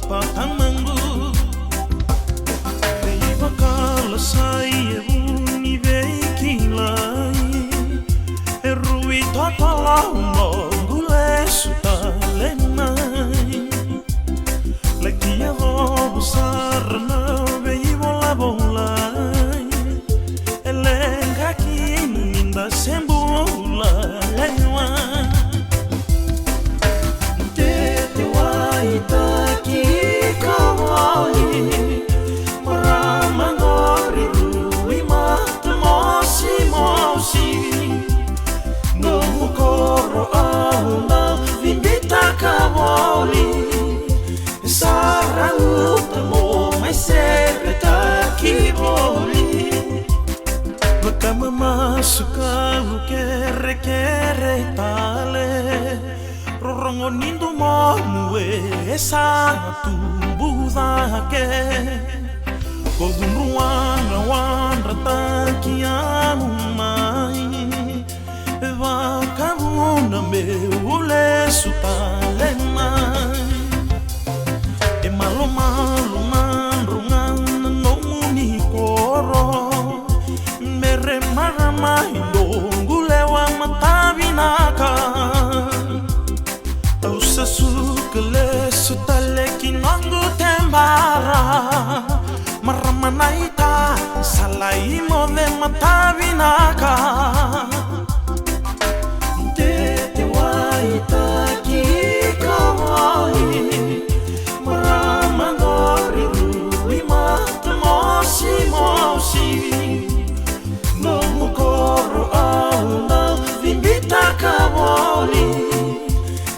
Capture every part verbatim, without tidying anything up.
Patamaqu, veivakalasai e vu ni veikilai, e rui totolo noqu lesu tale mai. Laki yacova sara na veivolavolai, e leqa kina ni da se bula lewa. Tetewaitaki ka voli, marama qori rui mata mosimosi. Nomu koro au na vibitaka voli, e sa rauta mo mai seretaki voli. Vakamamasu ka vu kerekere tale, rorogo ni domomu e sa tubu cake. Ko cudruaga wadrataki au mai, vakavuna meu lesu tale mai. E malomalo madruga na nomuni koro, mere marama i doqu lewa matavinaka. Au sa suka lesu tale ki noqu tebara, marama naita sa lai moce matavinaka. Tetewaitaki ka voli, marama qori rui mata mosimosi. Nomu koro au na vibitaka voli,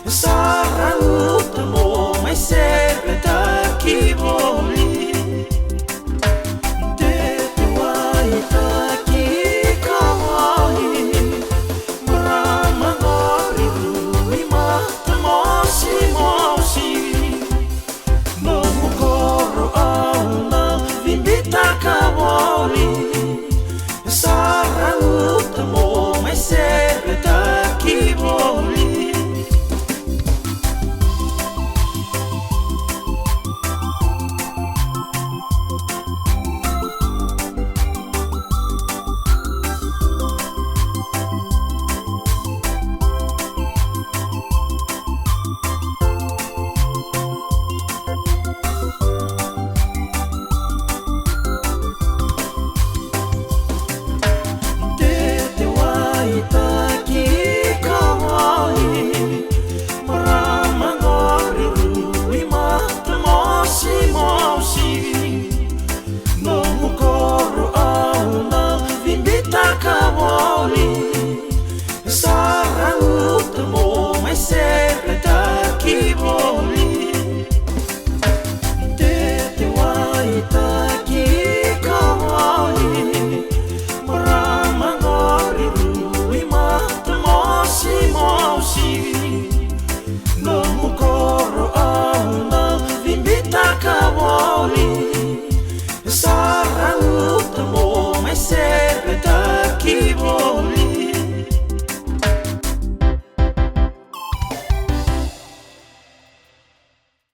e sa rauta mo mai seretaki voli. Tetewaitaki ka voli, marama qori rui mata mosimosi. Nomu koro au na vibitaka voli,